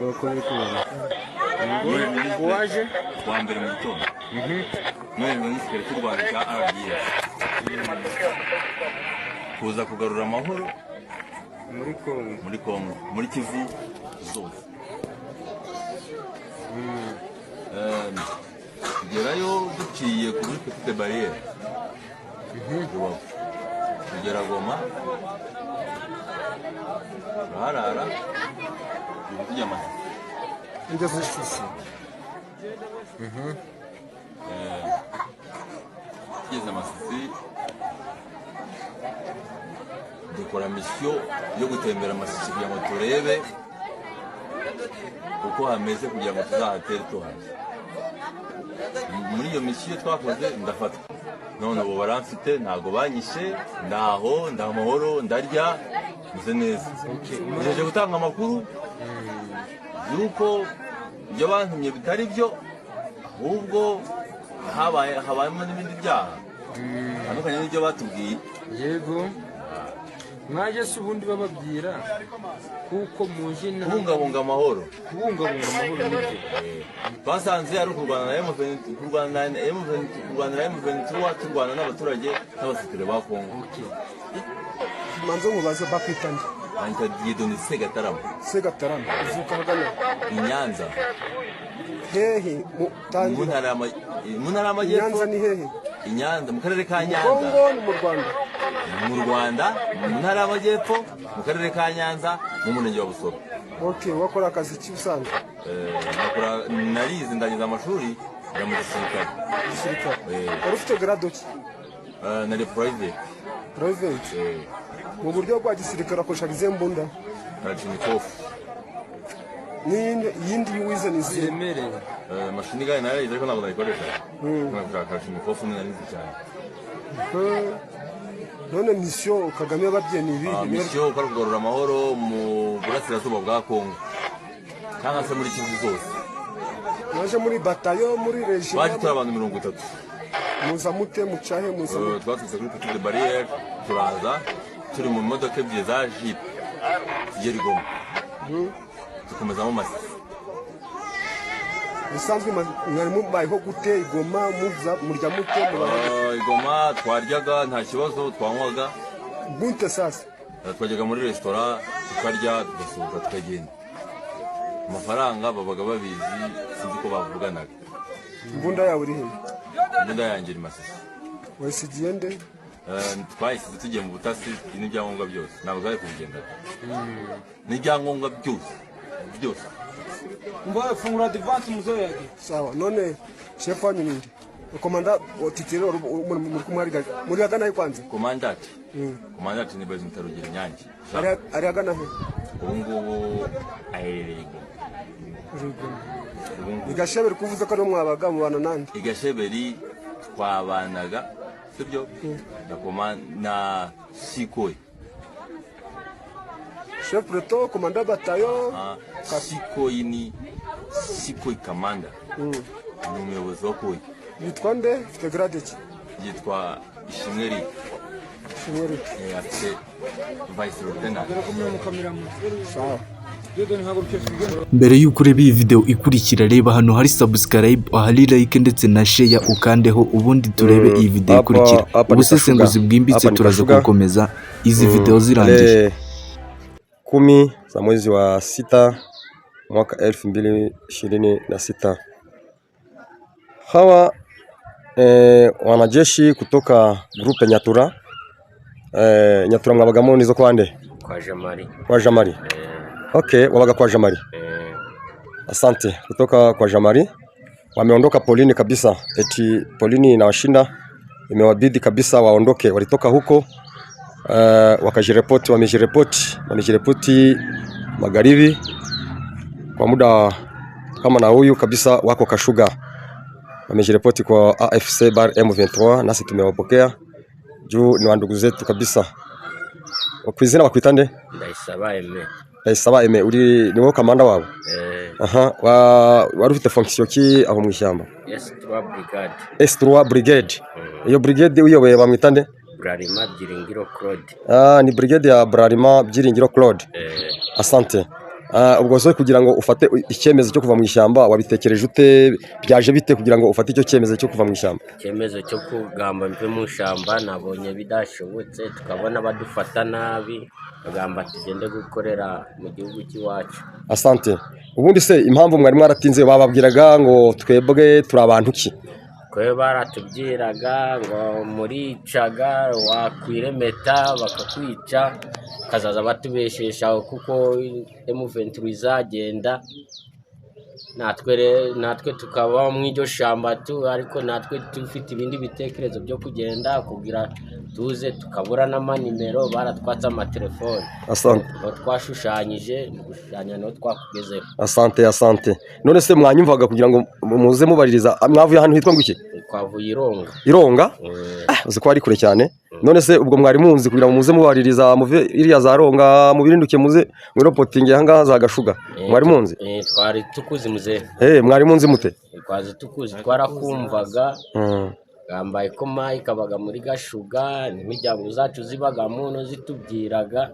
Uko biri kubona ngo waje Kuwa mbere mu gitondo noherejwe n'igisirikare cy'u Rwanda cya RDF kuza kugarura amahoro muri Kongo. Muri Kongo, muri Kivu zose. Tugerayo duciye kuri Petite Barrière, Rubavu, tugera Goma, turaharara, tujya tujya Masisi. Ngeze Masisi. Tugeze Masisi dukora mission yo gutembera Masisi kugira ngo turebe uko hameze, kugira ngo tuzahatere tuhaze. Muri iyo mission twakoze ndafatwa, none ubu baramfite, ntabwo banyishe, ndaho, ndaha amahoro, ndarya, meze neza. Ngejeje gutanga amakuru y'uko ibyo bantumye bitari byo, ahubwo habaye habayemo n'ibindi byaha bitandukanye n'ibyo batubwiye. Yego, mwaje se ubundi bababwira kuko muje inaha? Kubungabunga amahoro. Kubungabunga amahoro, nibyo. Twasanze ari ukurwana na M23, kurwana na M23, kurwanira M23, turwana n'abaturage n'abasirikare ba Kongo. Manze nkubaze, bakwita nde? Banyita Dieudonné Segatarama. Segatarama, uvuka ahagana? I Nyanza. Hehe mu Mu tangira? Mu ntara y'Amajyepfo. Nyanza ni hehe? I Nyanza mu karere ka Nyanza. Kongo ni mu Rwanda? Mu Rwanda, mu ntara y'Amajyepfo, mu karere ka Nyanza, mu murenge wa Busoro. Okay, wakora akazi ki usanzwe? Narize, ndangiza amashuri, njya mu gisirikare. Gisirikare? Eh. Wari ufite grade ki? Nari private. Private? Mu buryo bwa gisirikare wakoreshaga izihe mbunda? Kalashnikov. N'iyindi, iyindi wize ni izihe? Ziremereye. Machine gun narayize ariko ntabwo nayikoresha. Ntabwo, Kalashnikov ni narize cyane. None mission Kagame yababwiye ni ibihe? Mission ko ari ukugarura amahoro mu burasirazuba bwa Kongo cyangwa se muri Kivu zose. Mwaje muri batayo, muri Baje régiment? turi abantu 30. Muza mute, mucahe, muza mute? Twaturutse kuri Petite Barrière, turaza turi mu modoka ebyiri za jeep, tugera i Goma, dukomezamo Masisi. Bisanzwe mwari mubayeho gute i Goma? Muza murya mute, mubaho? I Goma twaryaga nta kibazo, twanywaga. Gute sasa? Twajyaga muri resitora tukarya, tugasohoka, tukagenda. Amafaranga babaga babizi, sinzi ko bavuganaga. Imbunda yawe iri he? Imbunda yanjye iri Masisi. Wayisigiye nde? Twayisize tugiye mu butasi n'ibyangombwa byose, ntabwo twari kubigendana n'ibyangombwa byose byose. Mbaye fungura advance muzoyage. Sawa, none chef wanyu ninde? Komanda titire muri kumwe muri hagana he kwanza? Komandati, komandati ni Bazimita Rugero Nyange. Ari hagana he? Ubu ngubu aherereye i Goma ubu ngubu. I Gasheberi kuvuze ko ariho mwabaga, mubana nande? I Gasheberi twabanaga, sibyo, na na Sikoyi. Chef peloton, komanda batayo? Ah, Sikoyi ni Sikoyi kamanda, ni umuyobozi wa Koyi. Yitwa nde, ufite grade ki? Yitwa Ishimwe Eric. Ishimwe Eric. Afite vice lieutenant. Sawa. Mbere y'uko ureba iyi video ikurikira, reba hano hari subscribe, ahari like ndetse na share, ukandeho, ubundi turebe iyi video ikurikira. Hapa ni Ubusesenguzi Kashuga. bwimbitse Hapa ni turaza Kashuga. gukomeza izi video zirangiye. Tarehe 10 za mwezi wa sita mwaka 2026. Hawa wanajeshi kutoka groupe Nyatura. Nyatura mwabagamo nizo kwande? Kwa Jamari. Kwa Jamari. Okay, wabaga kwa Jamari. Asante. Kutoka kwa Jamari wameondoka polini kabisa, eti polini inawashinda, imewabidi kabisa waondoke. Walitoka huko wakajiripoti, wamejiripoti magharibi kwa muda kama na huyu kabisa wako Kashuga, wamejiripoti kwa AFC bar M23, nasi tumewapokea juu ni wandugu zetu kabisa. Kwizina bakwita nde? Ndayisaba Aime. Ndayisaba Aime, uri ni wowe kamanda wabo? Eh. Aha, wari ufite fonction ki aho mu ishyamba? S3 Brigade. S3 Brigade. Iyo brigade uyoboye bamwita nde? Brarima Byiringiro Claude. Ah, ni brigade ya Brarima Byiringiro Claude. Eh. Asante. Ah, ubwo se kugira ngo ufate icyemezo cyo kuva mu ishyamba wabitekereje ute? Byaje bite kugira ngo ufate icyo cyemezo cyo kuva mu ishyamba? Icyemezo cyo kugamba mve mu ishyamba, nabonye bidashobotse, tukabona badufata nabi, bagamba tugende gukorera mu gihugu cy'iwacu. Asante. Ubundi se impamvu mwari mwaratinze, bababwiraga ngo twebwe turi abantu ki? Kwe baratubwiraga ngo muricaga, wakwiremeta bakakwica, bakazaza batubeshesha kuko M23 izagenda, natwe tukaba mu iryo shamba tu, ariko natwe dufite ibindi bitekerezo byo kugenda kugira tuze, tukabura n'amanimero, baratwatse amatelefone. Asante. Niho twashushanyije, mu gushushanya niho twakugezeho. Asante, asante. None se mwanyumvaga kugira ngo muze mubaririza, mwavuye ahantu hitwa ngo iki? Twavuye Ironga. Ironga? Mm. Ah, uzi ko ari kure cyane. None se ubwo mwari munzi kugira ngo muze mubaririza, muve iriya za Ronga mubirinduke, muze mwiropotinge ahangaha za Gashuga? Mwari munzi? Twari tukuzi, muzehe. Mwari munzi mute? Twazi tukuzi, twarakumvaga. Gambaye ko mayi kabaga muri Gashuga, n'imiryango zacu zibagamo no zitubwiraga.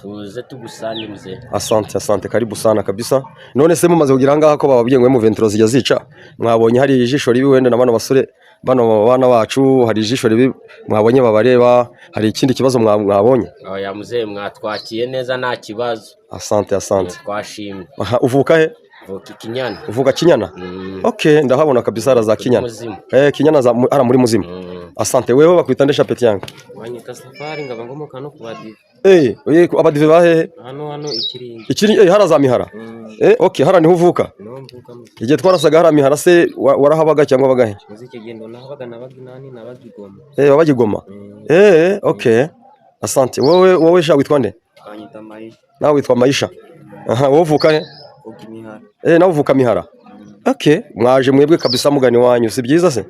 Tuze tugusange, muzehe. Asante, asante, karibu sana kabisa. None se mumaze kugira ngaha ko bababwiye ngo M23 zijya zica, mwabonye hari ijisho ribi wenda na bano basore, bano bana bacu, hari ijisho ribi mwabonye babareba? Hari ikindi kibazo mwabonye? Oya muzehe, mwatwakiye neza, nta kibazo. Asante, asante. Twashimye. Aha, uvuka he? Vuka Ikinyana. Uvuka Kinyana? Mm. Okay, ndahabona kabisa hara za Kinyana. Muzima. Kinyana za hara muri Muzima. Asante. Wewe bakwita nde, petit yangu? Wanyita Safari, ngaba ngomoka no kubadive. Oye, abadive bahehe? Hano Ikiringi. Ikiri hara za Mihara. Okay, hara niho uvuka. Niho mvuka mu. Igihe twarasaga hara Mihara se warahabaga cyangwa wabagahe? Muzi icyo gihe nahabaga, nabaga inani, nabaga Igoma. Wabaga Igoma. Okay. Asante. Wowe sha witwa nde? Wanyita Maisha. Nawe witwa Maisha. Aha, wowe uvuka he? Uvuka Imihara. Nawe uvuka Mihara. Okay, mwaje mwebwe kabisa mugani wanyu, si byiza se?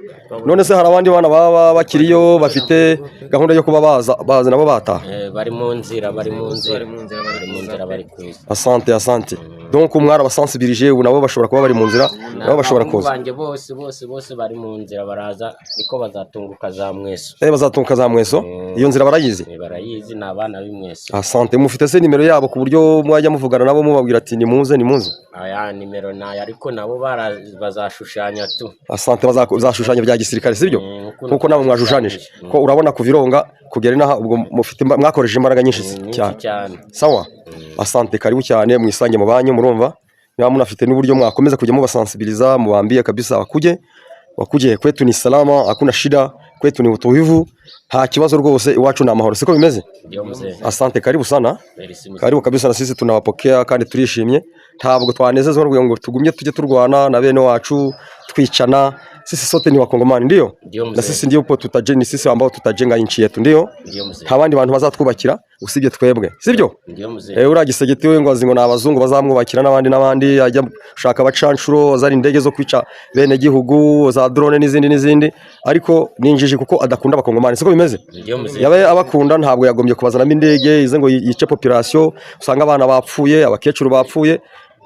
None se hari abandi bana baba bakiriyo bafite gahunda yo kuba baza nabo bataha? Bari mu nzira, bari mu nzira, bari mu nzira, bari kuza. Asante, asante. Donc mwarabasensibilije, ubu nabo bashobora kuba bari mu nzira, nabo bashobora Abahungu kuza. banjye bose bose bose bari mu nzira, baraza, ariko bazatunguka za Mweso. Bazatunguka za Mweso, iyo nzira barayizi? Barayizi, ni abana b'Imweso. Asante. Mufite se nimero yabo ku buryo mwajya muvugana nabo mubabwira ati nimuze, nimuze? Aya nimero nayo, ariko nabo bazashushanya tu. Asante, bazashushanya bya gisirikare, sibyo? Nkuko Nkuko nabo mwashushanyije. Ko urabona kuva Ironga kugera inaha, ubwo mufite mwakoresheje imbaraga nyinshi cyane. Cyane. Sawa. Asante, karibu cyane, mwisange mu banyu, murumva. Niba munafite n'uburyo mwakomeza kujya mubasensibiliza, mubambie kabisa wakuje. Wakuje kwetu ni salama, hakuna shida, kwetu ni utulivu. Nta kibazo rwose, iwacu ni amahoro. Siko bimeze? Ndio mzee. Asante, karibu sana. Merci mzee. Karibu kabisa, na sisi tunawapokea kandi turishimye. Ntabwo twanezezwa no kugira ngo tugumye tujye turwana na bene wacu twicana. Sisi sote ni Wakongomani, ndio? Ndio Na mzee. sisi ndipo tutajenga, ni sisi ambao tutajenga nchi yetu, ndio? Ndio mzee. Nta bandi bantu bazatwubakira usibye twebwe, sibyo? Ndio mzee. Uriya Gisegeti we ngo azi ngo ni abazungu bazamwubakira n'abandi n'abandi, ajya gushaka abacanshuro, azana indege zo kwica bene gihugu, za drone n'izindi n'izindi, ariko ni injiji kuko adakunda Abakongomani, siko bimeze? Ndio mzee. Yabe abakunda ntabwo yagombye kubazanamo indege ize ngo yice population, usanga abana bapfuye, abakecuru bapfuye.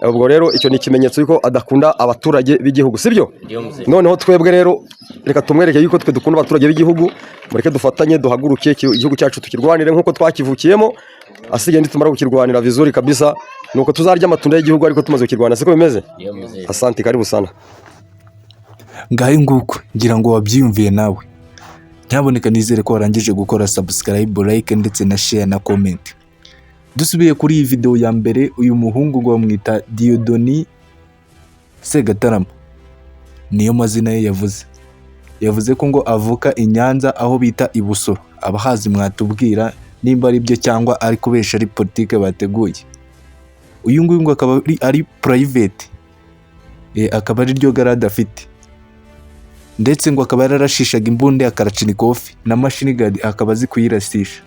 Ubwo rero icyo ni ikimenyetso yuko adakunda abaturage b'igihugu, sibyo? Ndio mzee. Noneho twebwe rero reka tumwereke yuko twe dukunda abaturage b'igihugu, mureke dufatanye duhaguruke igihugu cyacu tukirwanire nk'uko twakivukiyemo. Asigaye nitumara kukirwanira vizuri kabisa, nuko tuzarya amatunda y'igihugu, ariko tumaze kukirwanira, siko bimeze? Ndio mzee. Asante, karibu sana. Ngahe nguko, ngira ngo wabyiyumviye nawe. Nyaboneka nizere ko warangije gukora subscribe, like ndetse na share na comment. Dusubiye kuri iyi video ya mbere, uyu muhungu ngo bamwita Dieudonné Segatarama, niyo mazina ye yavuze. Yavuze ko ngo avuka i Nyanza aho bita i Busoro. Abahazi mwatubwira nimba ari byo cyangwa ari kubesha, ari politike bateguye. Uyu nguyu ngo akaba ari private, akaba ari ryo grade afite, ndetse ngo akaba yararashishaga imbunda ya Kalachnikov na machine gun, akaba azi kuyirasisha.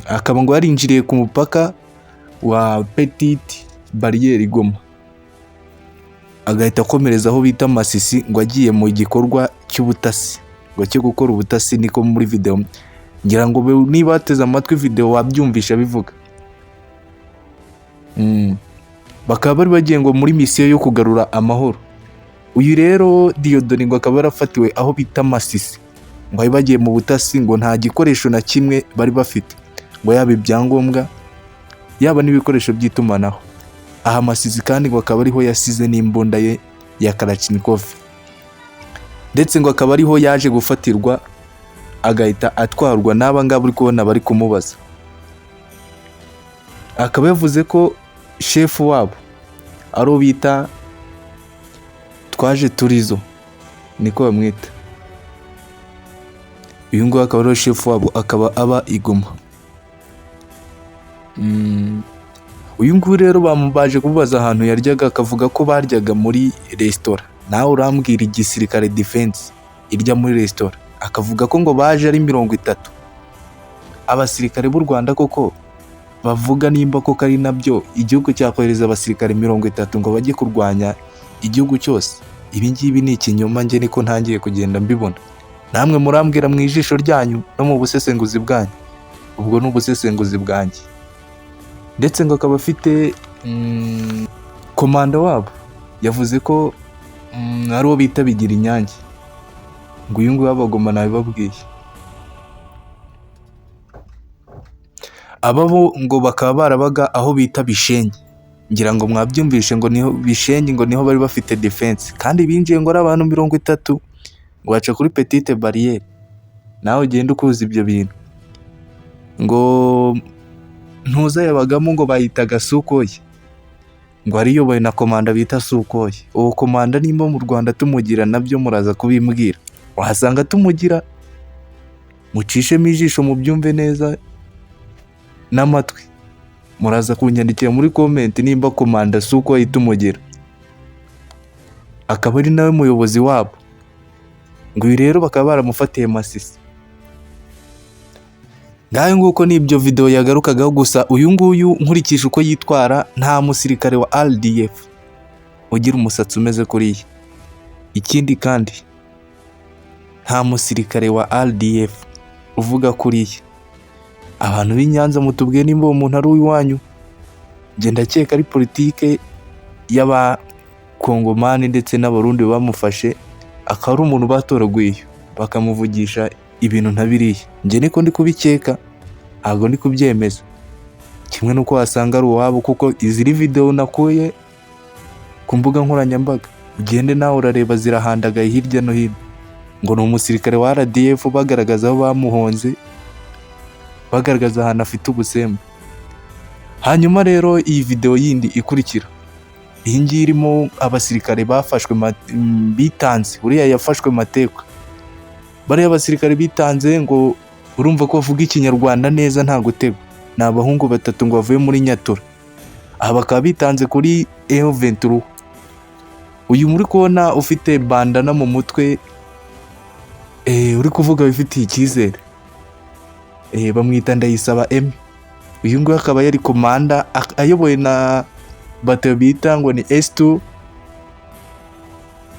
Akaba ngo yarinjiriye ku mupaka wa Petite Barriere Goma, agahita akomereza aho bita Masisi, ngo agiye mu gikorwa cy'ubutasi, ngo cyo gukora ubutasi, niko muri video. Ngira ngo niba wateze amatwi video wabyumvisha bivuga. Bakaba bari bagiye ngo muri misiyo yo kugarura amahoro. Uyu rero Dieudonné ngo akaba yarafatiwe aho bita Masisi, ngo bari bagiye mu butasi, ngo nta gikoresho na kimwe bari bafite, ngo yaba ibyangombwa. yaba n'ibikoresho by'itumanaho. Aha Masisi kandi ngo akaba ariho yasize n'imbunda ye ya Kalachnikov, ndetse ngo akaba ariho yaje gufatirwa agahita atwarwa n'aba ngaba uri kubona bari kumubaza. Akaba yavuze ko shefu wabo ari uwo bita Twaje Turizo, niko bamwita. Uyu nguyu akaba ariwe shefu wabo, akaba aba i Goma. Uyu nguyu rero baje kumubaza ahantu yaryaga, akavuga ko baryaga muri resitora. Nawe urambwira igisirikare defense irya muri resitora? Akavuga ko ngo baje ari 30 abasirikare b'u Rwanda. Koko bavuga nimba koko ari nabyo, igihugu cyakohereza abasirikare 30 ngo bajye kurwanya igihugu cyose? Ibi ngibi ni ikinyoma, njye niko ntangiye kugenda mbibona. Namwe murambwira mu ijisho ryanyu no mu busesenguzi bwanyu, ubwo ni ubusesenguzi bwanjye. Ndetse ngo akaba afite komanda wabo, yavuze ko ari uwo bita Bigira Inyange. Ngo uyu nguyu w'abagoma nabibabwiye. Aba bo ngo bakaba barabaga aho bita Bishenyi, ngira ngo mwabyumvishe, ngo niho Bishenyi, ngo niho bari bafite defense, kandi binjiye ngo ari abantu 30, ngo baca kuri petite barrière. Nawe ugenda ukuza ibyo bintu. Ngo ntuza yabagamo ngo bayitaga Sukoyi, ngo ariyobowe na komanda bita Sukoyi. Uwo komanda nimba mu Rwanda tumugira, nabyo muraza kubimbwira, wahasanga tumugira. Mucishemo ijisho mubyumve neza n'amatwi, muraza kunyandikira muri comment nimba komanda Sukoyi tumugira, akaba ari nawe muyobozi wabo. Ngo uyu rero bakaba baramufatiye Masisi. Ngayo nguko nibyo video yagarukagaho. Gusa uyu nguyu nkurikije uko yitwara, nta musirikare wa RDF ugira umusatsi umeze kuriya. Ikindi kandi nta musirikare wa RDF uvuga kuriya. Abantu b'i Nyanza mutubwiye nimba uwo muntu ari uw'iwanyu. Njye ndakeka ari politike y'abakongomani ndetse n'abarundi bamufashe, akaba ari umuntu batoraguye bakamuvugisha ibintu nka biriya. Njye niko ndi kubikeka, ntabwo ndi kubyemeza. Kimwe n'uko wasanga ari uwabo, kuko iziri video nakuye ku mbuga nkoranyambaga, ugende nawe urareba zirahandagaye hirya no hino. Ngo ni umusirikare wa RDF, bagaragaza aho bamuhonze, bagaragaza ahantu afite ubusembe. Hanyuma rero iyi video yindi ikurikira iyi ngiyi irimo abasirikare bafashwe bitanze. Uriya yafashwe matekwa. Bariya basirikare bitanze ngo urumva ko bavuga ikinyarwanda neza nta gutegwa. Ni abahungu batatu ngo bavuye muri Nyatura, aha bakaba bitanze kuri M23. Uyu muri kubona ufite bandana mu mutwe, uri kuvuga wifitiye icyizere, bamwita Ndayisaba M. Uyu nguyu akaba yari komanda, ayoboye na bato bita ngo ni S2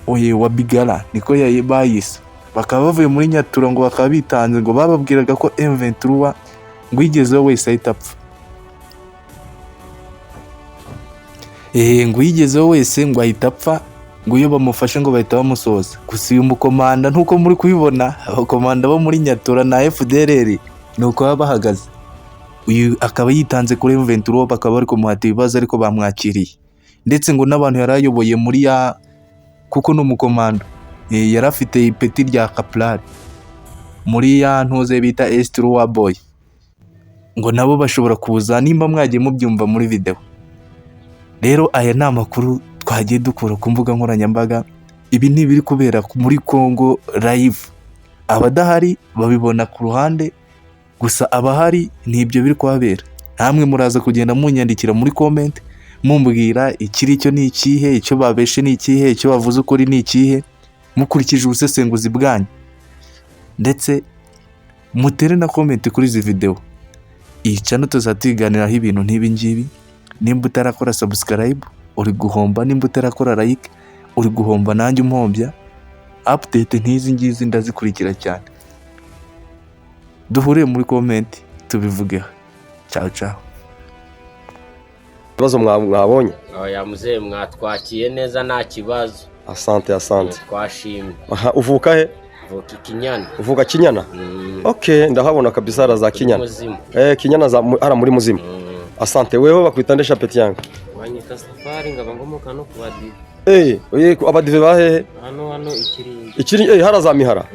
oye wa Bigara, niko bayise. Bakaba bavuye muri Nyatura, ngo bakaba bitanze, ngo bababwiraga ko M23 ngo uyigezeho wese ahita apfa. Ngo uyigezeho wese ngo ahita apfa, ngo iyo bamufashe ngo bahita bamusoza. Gusa uyu mukomanda ntuko muri kubibona, abakomanda bo muri Nyatura na FDLR ni uko baba bahagaze. Uyu akaba yitanze kuri M23, bakaba bari kumuhata ibibazo ariko bamwakiriye. Ndetse ngo n'abantu yari ayoboye muri ya, kuko ni umukomando, yari afite ipeti rya kaprali muri ya ntuze bita S3 boy, ngo nabo bashobora kuza nimba mwagiye mubyumva muri video. Rero aya ni amakuru twagiye dukura ku mbuga nkoranyambaga. Ibi ni ibiri kubera muri Congo live, abadahari babibona ku ruhande, gusa abahari ni ibyo biri kuhabera. Namwe muraza kugenda munyandikira muri comment mumbwira ikiri cyo ni ikihe, icyo babeshe ni ikihe, icyo bavuze ukuri ni ikihe, mukurikije ubusesenguzi bwanyu. Ndetse mutere na comment kuri izi video. Iyi channel tuzatuganiraho ibintu nk'ibi ngibi. Nimba utarakora subscribe uri guhomba, nimba utarakora like uri guhomba, nanjye umpombya. Update nk'izi ngizi ndazikurikira cyane. Duhuriye muri comment tubivugeho. Ciao ciao. Ibibazo mwabonye? Oya mzee, mwatwakiye neza nta kibazo. Asante, asante. Twashimye. Aha, uvuka he? Mvuka Kinyana. Uvuka Kinyana? Okay, ndahabona kabisa hara za Kinyana. Muzima. Kinyana za hara muri Muzima. Asante. Wewe bakwita nde, petit yangu? Wanyita Safari, ngaba ngomoka no ku badive. Oye, abadive bahehe? Hano hano Ikiringi. Ikiri hara za Mihara.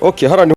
Okay, hara ni